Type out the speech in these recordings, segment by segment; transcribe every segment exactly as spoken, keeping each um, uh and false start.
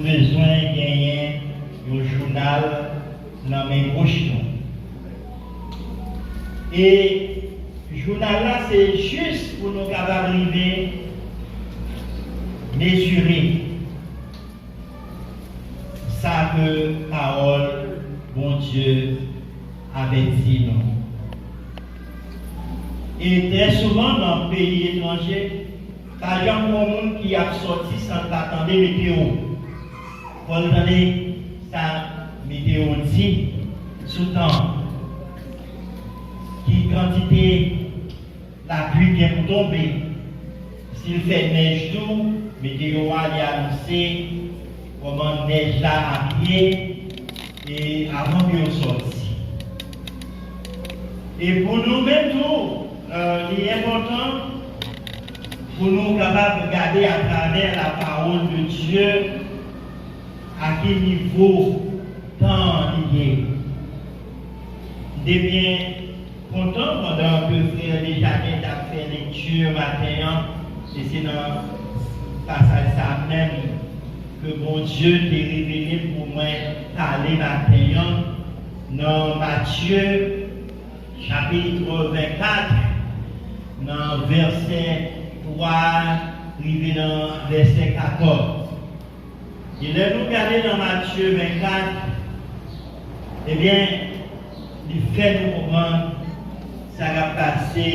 Nou bezwen genyen yon jounal nan men goch nou. E jounal la, se jis pou nou kapab rive mezire sa ke pawòl Bondye avèti nou. E trè souvan, nan peyi etranje, pa janm gen yon moun ki ap sòti san l pa tande meteo. Fò l tande sa meteo di sou tan, ki kantite lapli gen pou tonbe. Si l fè nèj tou, meteo a li anonse kòman nèj la ap ye, e avan ke yo sòti. E pou nou menm tou, euh, li enpòtan pou nou kapab gade atravè la parole de Dieu a ki nivo tan an li ye. M te byen kontan pandan ke frè Desjardins t ap fè lekti maten an, e se nan pasaj sa menm ke Bondye te revele pou mwen pale maten an, nan Matye chapit vennkat, nan vèsè twa rive nan vèsè katòz. E lè nou gade nan Matye vennkat, ebyen, li fè nou konprann sa k ap pase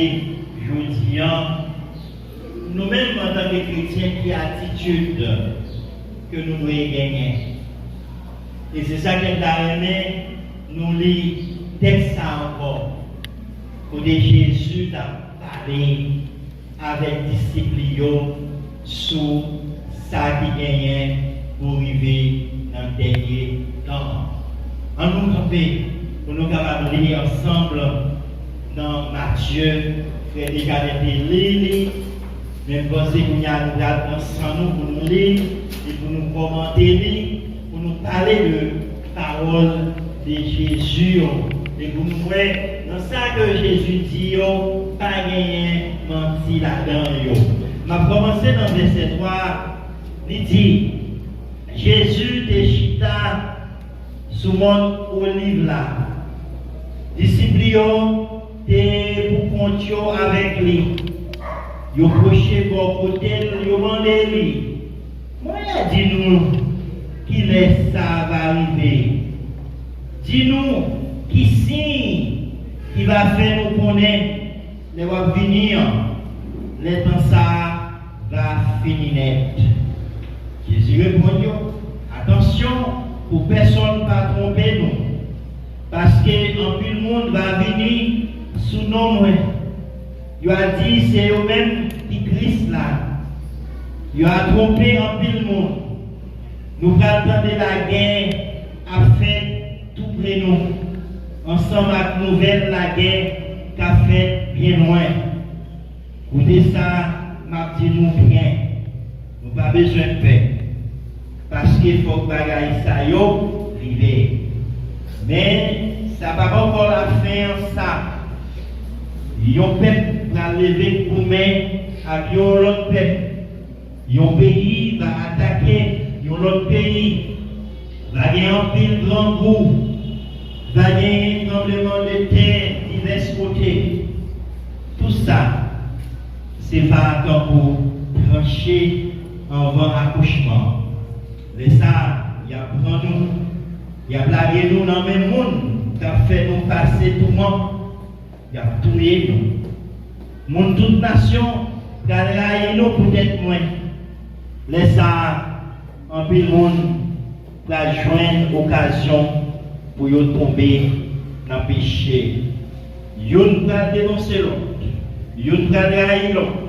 jodi an. Nou menm, antanke kretyen, ki atitid ke nou dwe genyen? E se sa ke m ta renmen nou li tèks sa ankò, kote Jezi t ap pale avèk disip li yo sou sa ki genyen pou rive nan dènye tan an. Ann nou kanpe pou nou kapab li ansanm nan Matye. Frè Desjardins te li li, men m panse kounye a nou pral ansanm nou pou nou li li, pou nou kòmante li, pou nou pale de pawòl de Jezi yo, e pou nou wè nan sa ke Jezi di yo, pa genyen manti ladan yo. M ap kòmanse nan vèsè twa, li di, Jezi te chita sou mòn Oliv la. Disip li yo te pou kont yo avèk li. Yo pwoche bò kote l, yo mande li, Mwen, di nou kilè sa va rive. Di nou ki siy ki va fè nou konnen lè w ap vini an, lè tan sa a va fini nèt. Jezi reponn yo, Atansyon pou pèsonn pa twonpe nou, paske anpil moun va vini sou non mwen. Yo a di se yo menm ki Kris la. Yo a twonpe anpil moun. Nou pral tande lagè ap fèt tou pre nou, ansanm ak nouvèl lagè k ap fèt byen lwen. Koute sa m ap di nou byen, nou pa bezwen pè, paske fòk bagay sa yo rive. Men, sa p ap ankò lafen an sa. Yon pèp pral leve goumen ak yon lòt pèp. Yon peyi va atake yon lòt peyi. Va gen anpil grangou. Va gen tranblemanntè divès kote. Tou sa, se va tankou tranche anvan akouchman. Lè sa a, y ap pran nou, y ap lage nou nan men moun k ap fè nou pase touman. Y ap touye nou. Moun tout nasyon pral rayi nou poutèt mwen. Lè sa a, anpil moun pral jwenn okazyon pou yo tonbe nan peche. Youn pral denonse lòt, youn pral rayi lòt.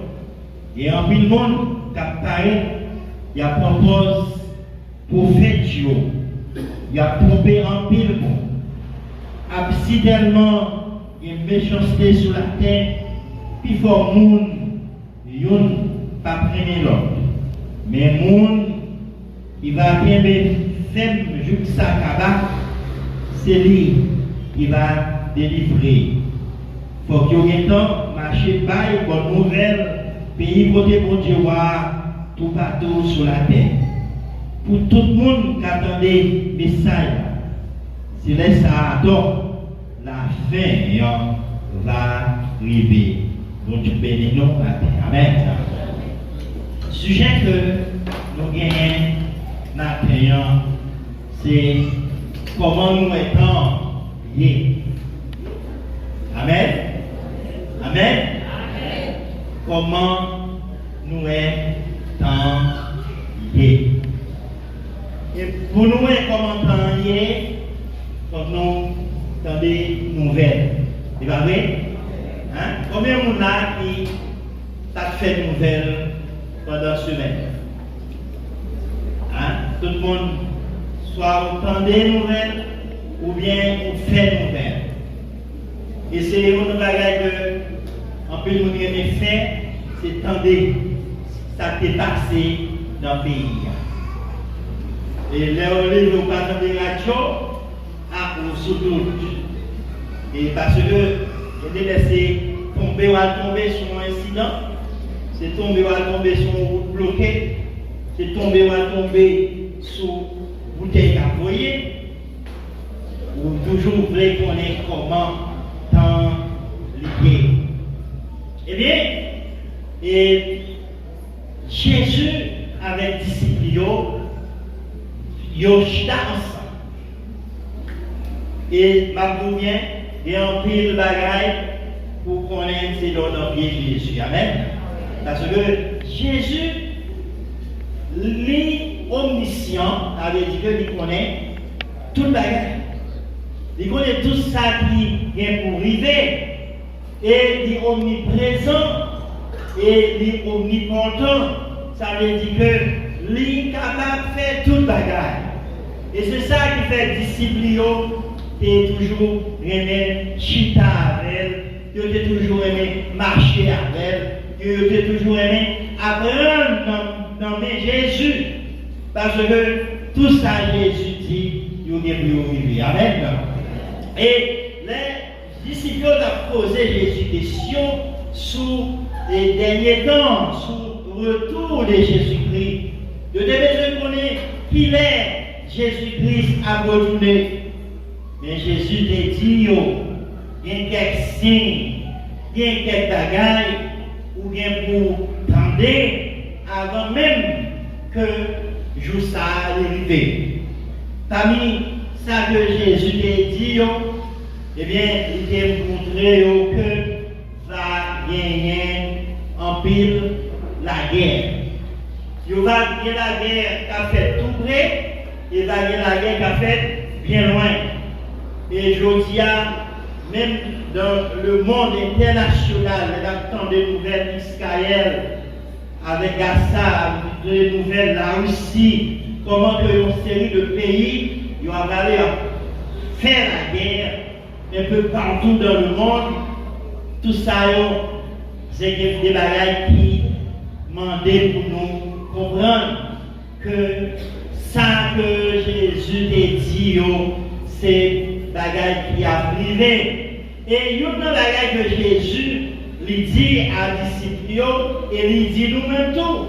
Gen anpil moun k ap parèt, y ap pran pòz pwofèt yo, y ap twonpe anpil moun. Aksidèlman, gen mechanste sou latè, pifò moun, youn p ap renmen lòt. Men moun ki va kenbe fèm jouk sa kaba, se li ki va delivre. Fòk yo gentan mache bay bòn nouvèl peyi kote Bondye wa toupatou sou latè. Pou tout moun ka tande mesaj la, se lè sa a donk lafen an va rive. Bondye beni nou maten. Amèn. Sijè ke nou genyen maten an, se kòman nou wè tan ye. Amèn. Amèn. Kòman nou wè tan ye. E pou nou wè kòman tan ye, fòk nou tande nouvèl. Se pa vre? Hein? Konbyen moun la ki t ap fè nouvèl pandan semèn nan? Hein? Tout moun, swa ou tande nouvèl, oubyen ou fè nouvèl. E se youn nan bagay ke anpil moun renmen fè, se tande sa k te pase nan peyi a. E lè w leve, ou pa tande radyo, a, ou sou dout. E paske, gen de lè se tonbe w al tonbe sou yon ensidan, se tonbe w al tonbe sou yon wout bloke, se tonbe w al tonbe sou boutèy k ap voye, ou toujou vle konnen kòman tan li ye. Ebyen, e Jezi avèk disip li yo, yo chita ansanm. E m ap di w byen, gen anpil bagay pou w konnen se lè w nan pye Jezi. Amèn. Paske Jezi, li omnisyan, sa vle di ke li konnen tout bagay. Li konnen tout sa ki gen pou rive. E li omniprezan, e li omnipotan. Sa vle di ke li kapab fè tout bagay. E se sa ki fè disip li yo te toujou renmen chita avè l, yo te toujou renmen mache avè l, yo, yo te toujou renmen aprann nan, nan men Jezi. Paske tout sa Jezi di, yo gen pou yo viv li. Amèn. E lè disip yo t ap poze Jezi kesyon sou, e, dènye tan, sou retou de Jezikri. Yo te bezwen konnen kilè Jezikri ap retounen. Men Jezi te di yo, gen kèk siy, gen kèk bagay ou gen pou tande avan menm ke jou sa a li rive. Pami sa ke Jezi te di yo, ebyen, li te montre yo ke va genyen anpil lagè. Yo va gen lagè k ap fèt tou pre, e va gen lagè k ap fèt byen lwen. E jodi a, menm dans le monde international, lè n ap tande nouvèl Iskayèl avèk Gaza, tande nouvèl Larisi, kòman ke yon seri de peyi, yo ap ale ap fè lagè, un peu partout dans le monde, tout sa yo, se de, de bagay ki mande pou nou konprann ke sa ke Jezi te di yo, se bagay ki ap rive. E youn nan bagay ke Jezi li di a disip li yo, e li di nou menm tou,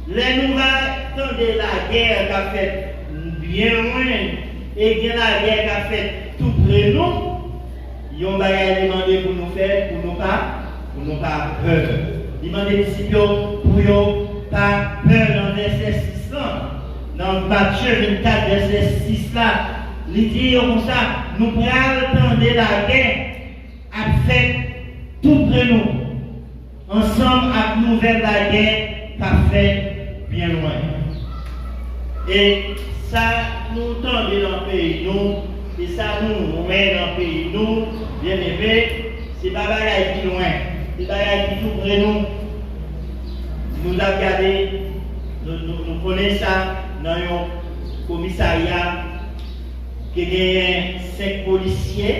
lè nou va tande lagè k ap fèt byen lwen, e gen lagè k ap fèt tou pre nou, yon bagay li mande pou nou fè, pou nou pa, pou nou pa pè. Li mande disip yo pou yo pa pè nan vèsè sis lan. Nan Matye vennkat, vèsè sis la, li di yo konsa, nou pral tande lagè ap fèt tou pre nou, ansanm ak nouvèl lagè k ap fèt byen lwen. E sa nou tande nan peyi nou, e sa nou wè nan peyi nou, byeneme, se pa bagay ki lwen, se bagay ki tou pre nou. Nou t ap gade, nou, nou, nou konnen sa, nan yon komisarya, te genyen senk polisye,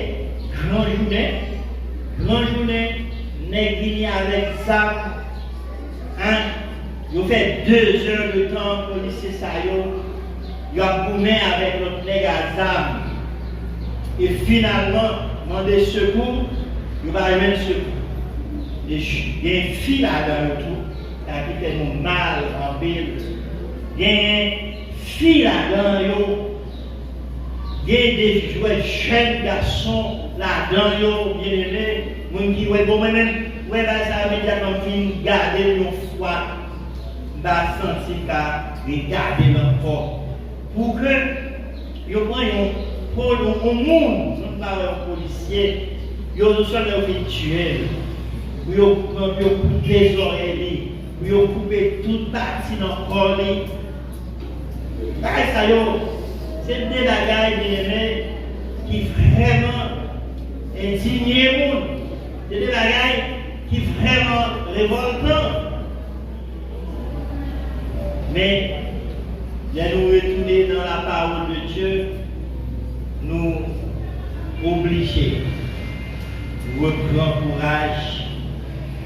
gran jounen, gran jounen, nèg vini avèk zam, hein, yo fè de zè de tan, polisye sa yo, y ap goumen avèk lòt nèg a zam. E finalman, mande sekou, yo pa jwenn sekou. E j-, gen fi ladan yo tou, sa ki fè nou mal anpil. Genyen Fi ladan yo, gen de jwèt jèn gason ladan yo, byeneme, moun ki wè, bon, mwen menm, wè bagay sa yo, imedyatman m fin gade l yon fwa, m pa santi m ka regade l ankò. Pou ke yo pran yon, pran yon, yon moun, m pa wè yon polisye, yo, sèlman yo vin tiye l, pou yo pran, pou yo koupe zòrèy li, pou yo koupe tout pati nan kò li. Bagay sa yo, se de bagay, byeneme, ki vrèman endinye moun. Se de bagay ki vrèman revòltan. Men, lè nou retounen nan la parole de Dieu, nou oblije repran kouraj.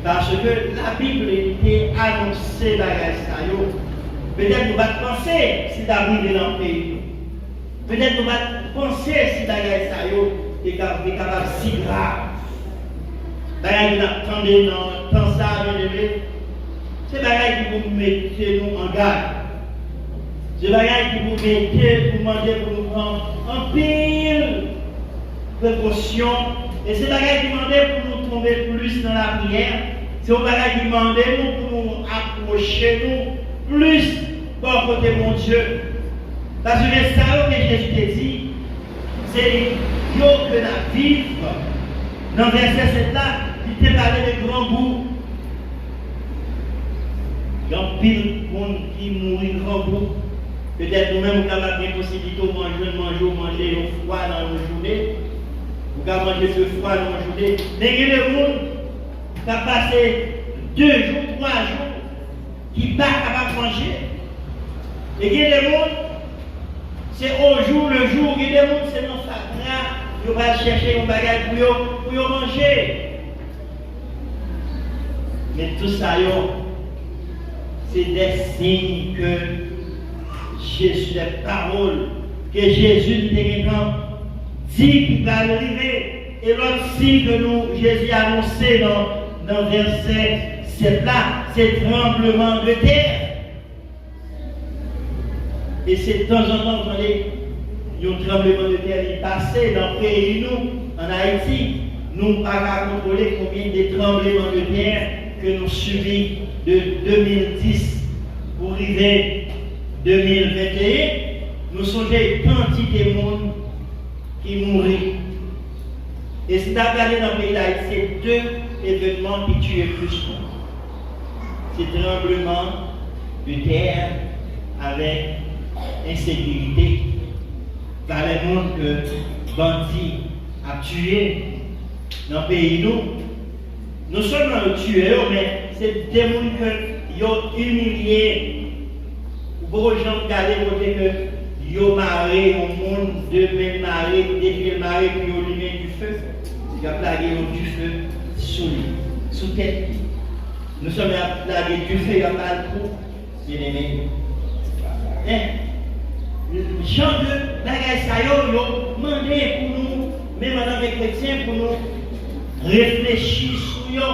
Paske Labib te anonse bagay sa yo. Petèt nou pa t panse si t ap rive nan peyi nou. Petèt nou pa t panse si bagay sa yo te ka, te kapab si grav. Bagay nou ap tande nan tan sa a, byeneme, se bagay ki pou mete nou an gad. Se bagay ki pou mete, pou mande pou nou pran anpil prekosyon. E se bagay ki mande pou nou tonbe plis nan lapriyè. Se yon bagay ki mande nou pou nou apwoche nou plis bò kote Bondye. Paske sa yo ke Jezi te di, se yo ke n ap viv. Nan vèsè sèt la, li te pale de grangou. Gen anpil moun ki mouri grangou. Petèt ou menm ou kapab gen posiblite w manje, manje, w manje yon fwa nan yon jounen. Ou ka manje de fwa nan yon jounen. Men gen de moun k ap pase de jou, twa jou, ki pa kapab manje. E gen de moun, se au jour le jour. Gen de moun, se nan fatra, yo pral chèche yon bagay pou yo, pou yo manje. Men tout sa yo, se de siy ke Jezi, de pawòl ke Jezi li te gentan di ki pral rive. E lòt siy ke nou, Jezi anonse nan, nan vèsè sèt la, se tranbleman de tè. E se tanzantan w tande yon tranbleman de tè li pase nan peyi nou, ann Ayiti. Nou pa ka kontwole konbyen de tranbleman de tè ke nou sibi de de mil dis pou rive de mil venteyen. Nou sonje kantite moun ki mouri. E si n ta gade nan peyi Dayiti, se de evènman ki tiye plis moun. Se tranbleman de tè avèk ensekirite. Valè moun ke bandi ap tiye nan peyi nou. Non sèlman yo tiye yo, men se de moun ke yo imilye. Ou poko janm gade kote ke yo mare yon moun, de men l mare, de pye l mare, pou yo limen dife. Y ap lage yon dife sou li, sou tèt li. Non sèlman y ap lage dife, y ap ba l kou, byeneme. Men, jan de bagay sa yo, yo mande pou nou, menm antanke kretyen, pou nou reflechi sou yo.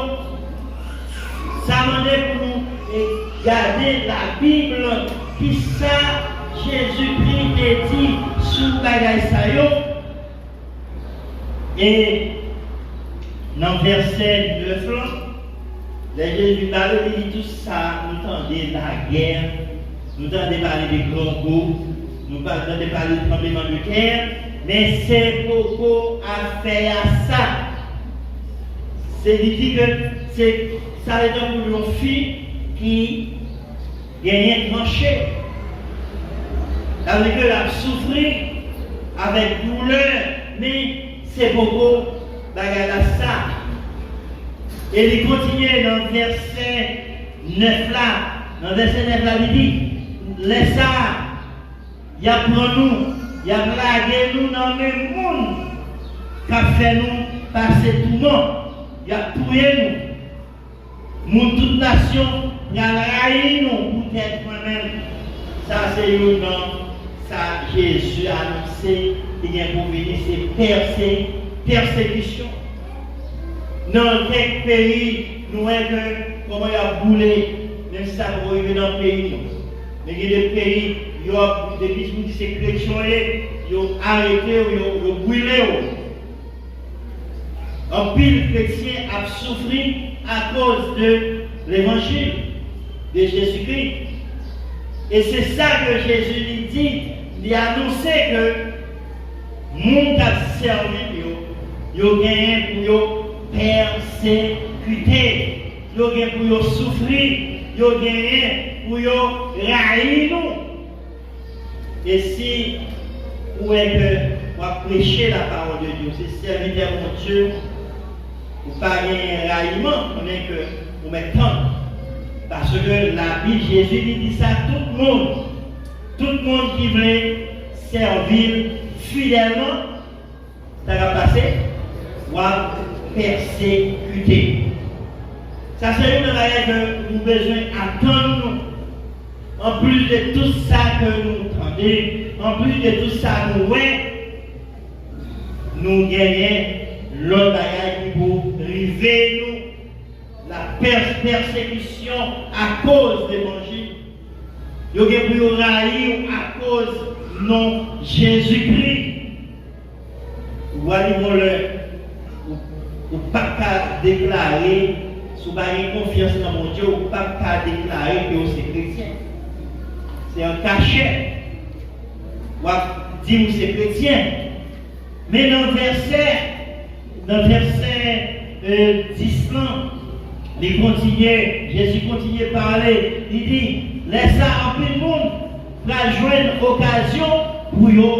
Sa mande pou nou, eh, gade Labib, kisa Jezikri te di sou bagay sa yo. E nan vèsè nèf lan, lè Jezi pale, li di tout sa, nou tande lagè, nou tande pale de grangou, nou pa tande pale de tranbleman de tè, men se poko afè a sa. Se li di ke se, sa se tankou yon fi ki genyen tranche. Sa vle di ke l ap soufri avèk doulè, men se poko bagay la sa. E li kontinye nan vèsè nèf la. Nan vèsè nèf la, li di, lè sa a, y ap pran nou, y ap lage nou nan men moun k ap fè nou pase touman, y ap touye nou. Moun tout nasyon pral rayi nou poutèt mwen menm. Sa se youn nan sa Jezi anonse ki gen pou vini, se pèse, pèsekisyon. Nan kèk peyi, nou wè ke kòman y ap boule, menm si sa poko rive nan peyi nou. Men gen de peyi, Yo ap, depi w di se kretyen w ye, yo arete w, yo, yo brile w. Anpil kretyen ap soufri akoz de levanjil de Jezikri. E se sa ke Jezi li di, li anonse ke moun k ap sèvi l yo, yo genyen pou yo pèsekite, yo gen pou yo soufri, yo genyen pou yo rayi nou. E si ou wè ke w ap preche la parole de Dieu, se sèvitè Bondye, ou pa genyen rayiman, konnen ke ou mèt tann. Paske Labib, Jezi li di sa, tout moun, tout moun ki vle sèvi l fidèlman, sa k ap pase? W ap pèsekite. Sa se youn nan bagay ke nou bezwen atann nou. Anplis de tout sa ke nou tande, anplis de tout sa nou wè, nou genyen lòt bagay ki pou rive nou. La pèsekisyon akoz levanjil. Yo gen pou yo rayi w akoz non Jezikri. Ou va rive yon lè, ou, ou p ap ka deklare, si w pa gen konfyans nan Bondye, ou p ap ka deklare ke w se kretyen. Se an kachèt. W ap di w se kretyen. Men nan vèsè, nan vèsè, e, dis lan, li kontinye, Jezi kontinye pale, li di, lè sa a anpil moun pral jwenn okazyon pou yo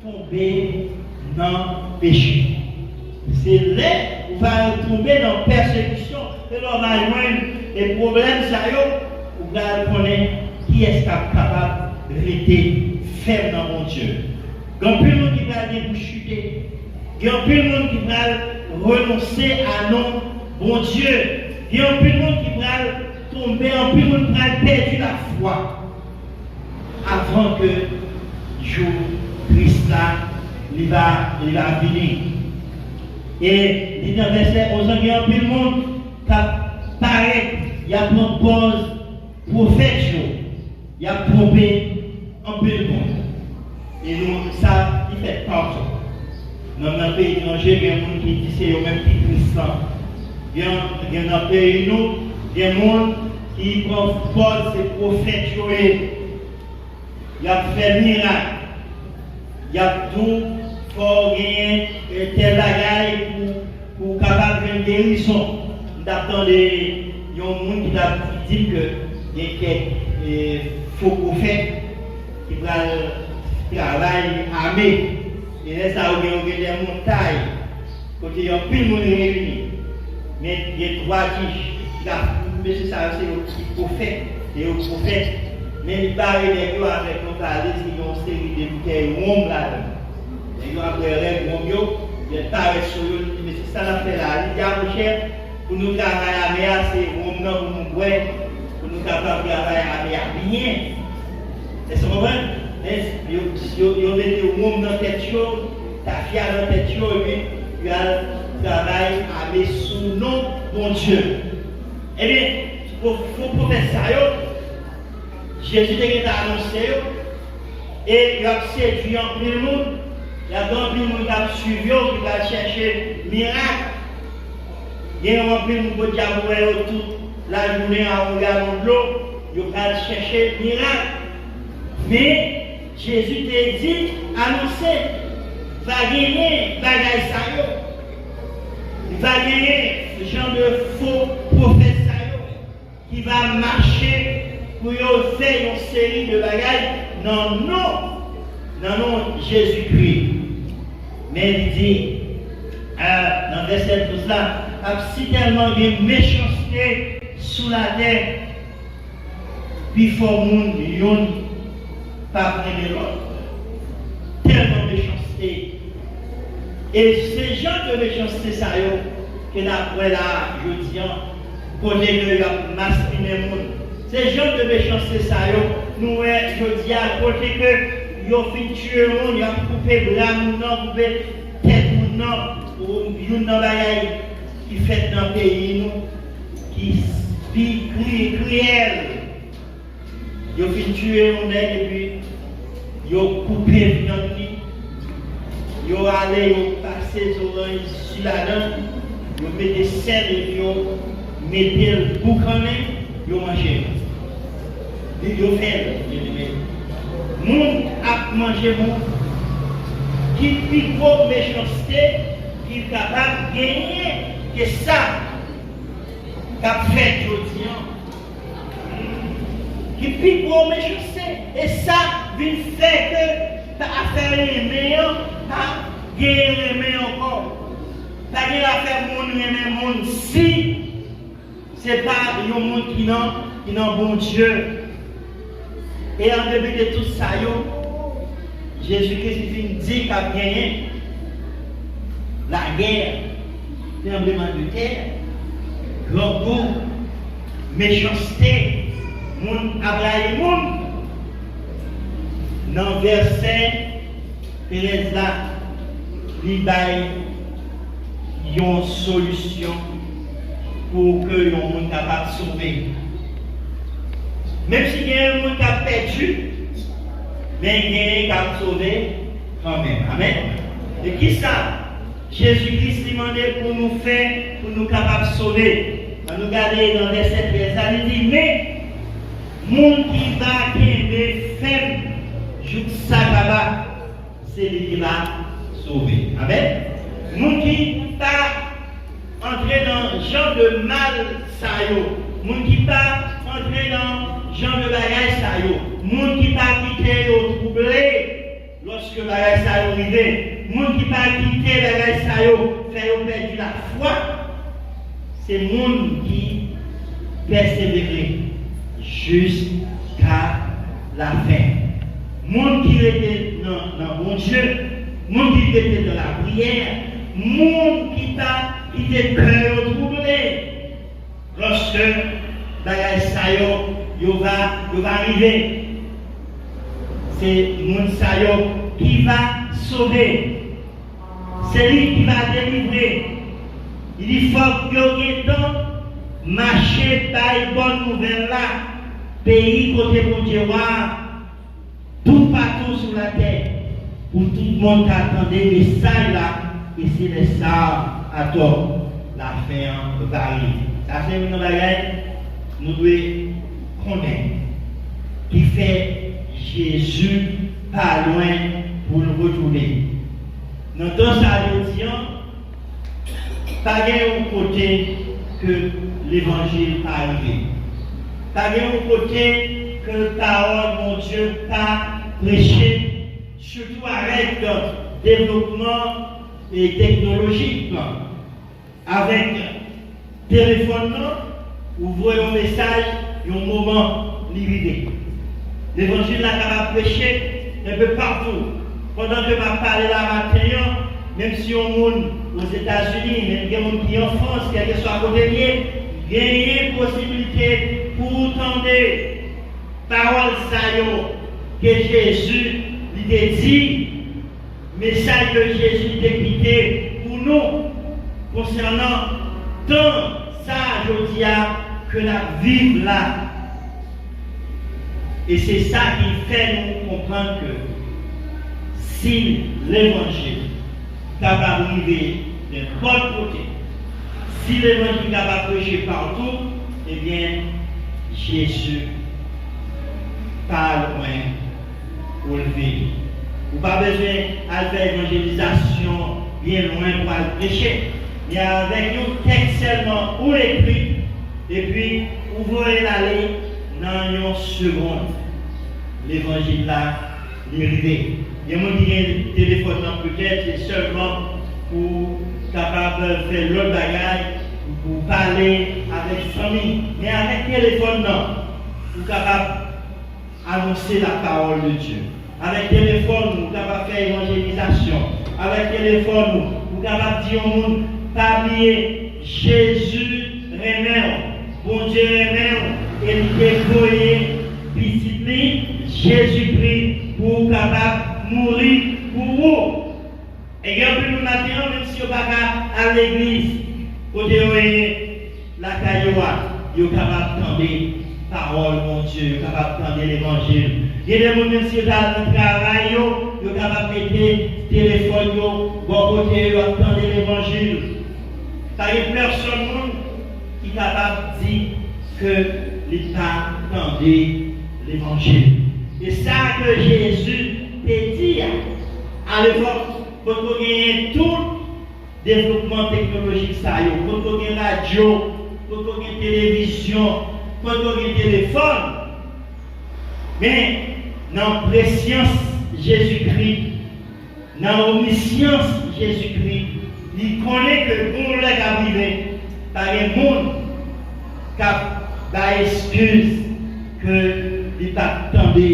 tonbe nan peche. Se lè ou va tonbe nan pèsekisyon, se lè w va jwenn e pwoblèm sa yo, ou pral konnen kiyès k ap kapab rete fèm nan Bondye. Gen anpil moun ki pral gen pou chite. Gen anpil moun ki pral renonse a non Bondye. Gen anpil moun ki pral tonbe, anpil moun pral pèdi lafwa avan ke jou Kris la li va, li va vini. E li nan vèsè onz lan, gen anpil moun k ap parèt, y ap pran pòz pwofèt yo, y ap twonpe anpil moun. E nou, sa li fèt patou. Nan, nan peyi etranje, gen moun ki di se yo menm ki Kris lan. Gen, gen nan peyi nou, gen moun ki pran pòz se pwofèt yo ye. Y ap fè mirak. Y ap di w fò w genyen, e, tèl bagay pou, pou w kapab jwenn gerizon. M t ap tande yon moun ki t ap di m ke gen kèk, e, fo pwofèt ki pral travay ame. E lè sa a, ou gen, ou gen de montay kote anpil moun reyini. Men gen twa ki, ki la, mesye sa yo se yo ki pwofèt, se yo pwofèt. Men li bare nèg yo avèk yon valiz ki gen yon seri de boutèy wonm ladan l. Nèg yo ap bwè règ wonm yo, lè l parèt sou yo, li di, mesye, sa n ap fè la a? Li di, a monchè, pou nou travay ame a, se wonm nan pou nou bwè, pou nou kapab travay ame a byen. Èske w konprann? Men yo, yo, yo mete wonm nan tèt yo, tafya nan tèt yo, epi y al travay ame sou non Bondye. Ebyen, fo, fo pwofèt sa yo, Jezi te gentan anonse yo, e y ap sedui anpil moun. Y ap gen anpil moun k ap suiv yo, ki pral chèche mirak. Gen yon anpil moun, podyab, ou wè yo tout lajounen a yon galon dlo, yo pral chèche mirak. Men, Jezi te di, anonse, va genyen bagay sa yo. Va genyen jan de fo pwofèt sa yo ki va mache pou yo fè yon seri de bagay nan non, nan non Jezikri. Men li di, a, nan vèsè douz la, ap sitèlman gen mechanste sou latè, pifò moun youn p ap renmen lòt. Tèlman mechanste. E se jan de mechanste sa yo ke n ap wè la a jodi a, kote ke y ap maspinen moun. Se jan de mechanste sa yo, nou wè jodi a, kote ke yo fin tiye moun, y ap koupe bra moun nan, koupe tèt moun nan, pou youn nan bagay ki fèt nan peyi nou, ki pi kri-, kriyèl. Yo fin tiye yon nèg epi Yo koupe vyann li, yo ale, yo pase zoranj si ladan l, yo mete sèl epi yo mete l boukannen, yo manje l. Yo fè l, byeneme. Moun ap manje moun. Ki pi gwo mechanste ki kapab genyen ke sa k ap fèt jodi an? Ki pi gwo mechanste. E sa vin fè ke afè renmen an pa genyen renmen ankò. Pa gen afè moun renmen moun si se pa yon moun ki nan, ki nan Bondye. E an depi de tout sa yo, Jezi Kris li fin di k ap genyen lagè, tranblemanntè, grangou, mechanste, moun ap rayi moun. Nan vèsè trèz la, li bay yon solisyon pou ke yon moun kapab sove. Menm si gen yon moun k ap pèdi, men genyen k ap sove kanmenm. Amèn. E kisa Jezi Kris li mande pou nou fè pou nou kapab sove? Ann nou gade nan vèsè trèz la, li di, men moun ki va kenbe fèm jouk sa kaba, se li ki va sove. Amèn. Moun ki pa antre nan jan de mal sa yo, moun ki pa antre nan jan de bagay sa yo, moun ki pa kite yo twouble lòske bagay sa yo rive, moun ki pa kite bagay sa yo fè yo pèdi lafwa, se moun ki pèsevere jiska lafen. Moun ki rete nan, nan Bondye, moun ki rete nan lapriyè, moun ki pa kite kè yo twouble lòske bagay sa yo, yo va, yo va rive. Se moun sa yo ki va sove. Se li ki va delivre. Li di fòk yo gentan mache bay bòn nouvèl la, peyi kote Bondye wa, toupatou sou latè, pou tout moun ka tande mesaj la, e se lè sa a atò lafen an va rive. Sa se youn nan bagay nou dwe konnen ki fè Jezi pa lwen pou l retounen. Nan tan sa a jodi an, pa gen yon kote ke levanjil pa rive. Pa gen yon kote ke pawòl Bondye pa preche, sitou avèk devlopman e teknolojik. Avèk telefòn nan, ou voye yon mesaj, yon moman, li rive. Levanjil la kapab preche enpe patou. Pandan ke m ap pale la maten an, menm si yon moun Ozetazini, menm gen moun ki an Frans, kèlkeswa kote l ye, genyen posiblite pou w tande pawòl sa yo ke Jezi li te di, mesaj ke Jezi te kite pou nou konsènan tan sa a jodi a ke n ap viv la. E se sa ki fè nou konprann ke si levanjil kapab rive nenpòt kote, si levanjil kapab preche patou, ebyen, Jezi pa lwen pou l vini. Ou pa bezwen al fè evanjelizasyon byen lwen pou al preche. Men avèk yon tèks sèlman ou ekri, epi ou voye l ale, nan yon segonn, levanjil la, li rive. Gen moun ki gen telefòn nan, petèt, se sèlman pou kapab fè lòt bagay, pou pale avèk fanmi. Men avèk telefòn nan, ou kapab anonse la parole de Dieu. Avèk telefòn ou, ou kapab fè evanjelizasyon. Avèk telefòn ou, ou kapab di yon moun, pa bliye, Jezi renmen w. Bondye renmen w. E li te voye pitit li, Jezikri, pou w kapab mouri pou ou. E gen anpil moun maten an, menm si yo pa ka al legliz, kote yo ye, lakay yo a, yo kapab tande pawòl Bondye, yo kapab tande levanjil. Gen de moun, menm si yo ta al nan travay yo, yo kapab mete telefòn yo bò kote yo, y ap tande levanjil. Pa gen pèsonn moun ki kapab di ke li pa tande levanjil. E sa ke Jezi te di a, alepòk, potko genyen tout devlopman teknolojik sa yo, potko gen radyo, potko gen televizyon, potko gen telefòn, men nan presyans Jezikri, nan omisyans Jezikri, li konnen ke gon lè k ap rive, pa gen moun k ap bay eskiz ke li pa t tande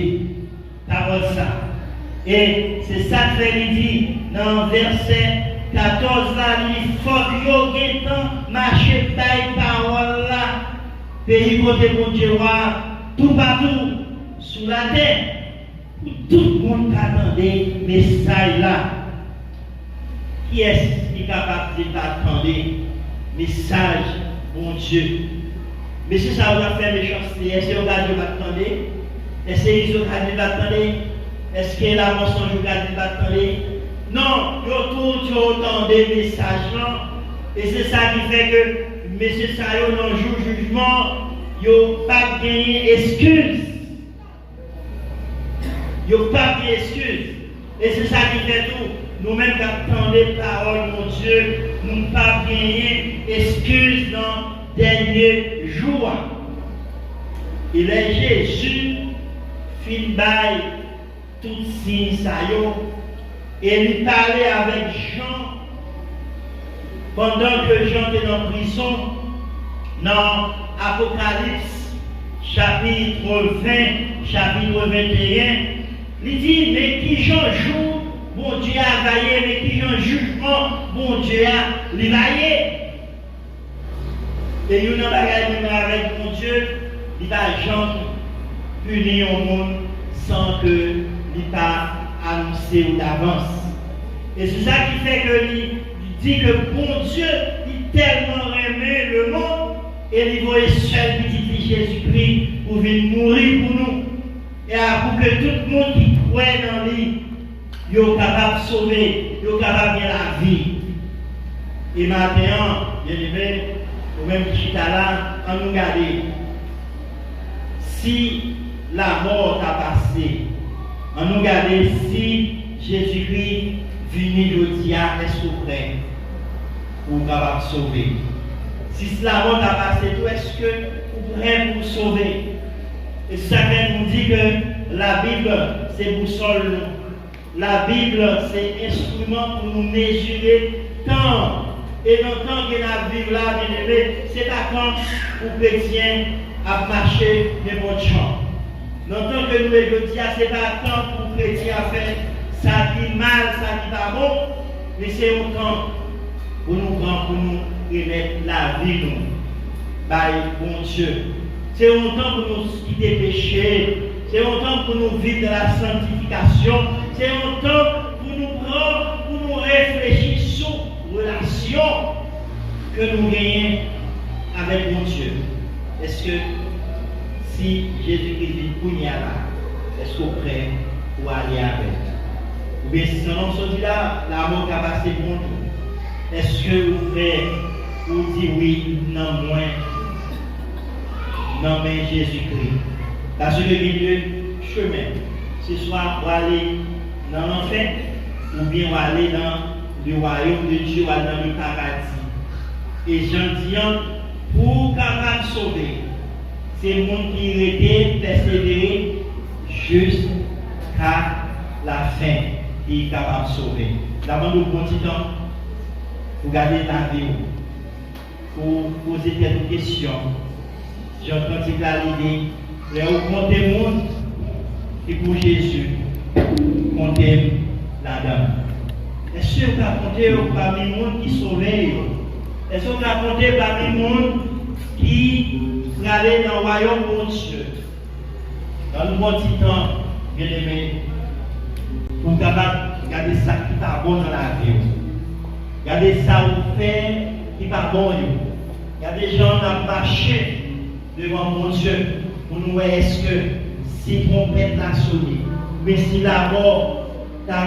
pawòl sa. E se sa k fè li di nan vèsè katòz la, li di, fòk yo gentan mache bay pawòl la, peyi kote Bondye wa toupatou sou latè, pou tout moun ka tande mesaj la. Kiyès ki kapab di l pa tande mesaj Bondye? Mesye sa yo k ap fè mechanste, èske yo ka di yo pa t tande? Èske Izo ka di l pa t tande? Èske Lamò Sanjou ka di l pa t tande? Non, yo tout yo tande mesaj lan. E se sa ki fè ke mesye sa yo nan jou jijman, yo p ap genyen eskiz. Yo p ap gen eskiz. E se sa ki fè tou, nou menm k ap tande pawòl Bondye, nou p ap genyen eskiz nan dènye jou a. E lè Jezi fin bay tout siy sa yo, e li pale avèk Jan, pandan ke Jan te nan prizon, nan Apokalips, chapit ven, chapit venteyen, li di, men kijan jou Bondye a va ye, men kijan jijman Bondye a li va ye. E youn nan bagay menm avèk Bondye, li pa janm pini yon moun san ke li pa anonse w davans. E se sa ki fè ke li, li di ke Bondye, li tèlman renmen lemonn, e li voye sèl pitit li Jezikri pou vin mouri pou nou. E a pou ke tout moun ki kwè nan li, yo kapab sove, yo kapab gen lavi. E maten an, byeneme, ou menm ki chita la, ann nou gade. Si lamò ta pase, ann nou gade si Jezikri vini jodi a, èske w prè pou w kapab sove? Si lamò ta pase tou, èske ou prè pou w sove? E sa fè nou di ke Labib se bousòl nou. Labib se enstriman pou nou mezire tan. E nan tan ke n ap viv la, byeneme, se pa tan pou kretyen ap mache nenpòt jan. Nan tan ke nou ye jodi a, se pa tan pou kretyen ap fè sa ki mal, sa ki pa bon, men se yon tan pou nou pran, pou nou remèt lavi nou bay Bondye. Se yon tan pou nou kite peche. Se yon tan pou nou viv nan la sanktifikasyon. Se yon tan pou nou pran, pou nou reflechi sou relasyon ke nou genyen avèk Bondye. Èske si Jezikri vin kounye a la, èske w prè pou w ale avè l? Oubyen si jan w sot di la, lamò ka pase pou w tou. Èske ou prè pou w di wi nan mwen, nan men Jezikri? Paske gen de chemen. Se swa w ale nan lanfè, oubyen w ale nan le wayòm de Dye, w ale nan le paradi. E jan di an, pou w kapab sove, se moun ki rete, pèsevere jiska lafen ki kapab sove. N a mande w pran ti tan pou gade lavi w, pou w poze tèt ou kesyon. Jan kantik la li di, lè ou konte moun ki pou Jezi, konte m ladan l. Èske w ka konte yo pami moun ki sove yo? Èske w ka konte pami moun ki prale nan wayòm Bondye? Ann nou pran ti tan, byeneme, pou w kapab gade sa ki pa bon nan lavi w. Gade sa ou fè ki pa bon yo. Gade jan w ap mache devan Bondye pou nou wè èske Si twonpèt la sone, men si lamò ta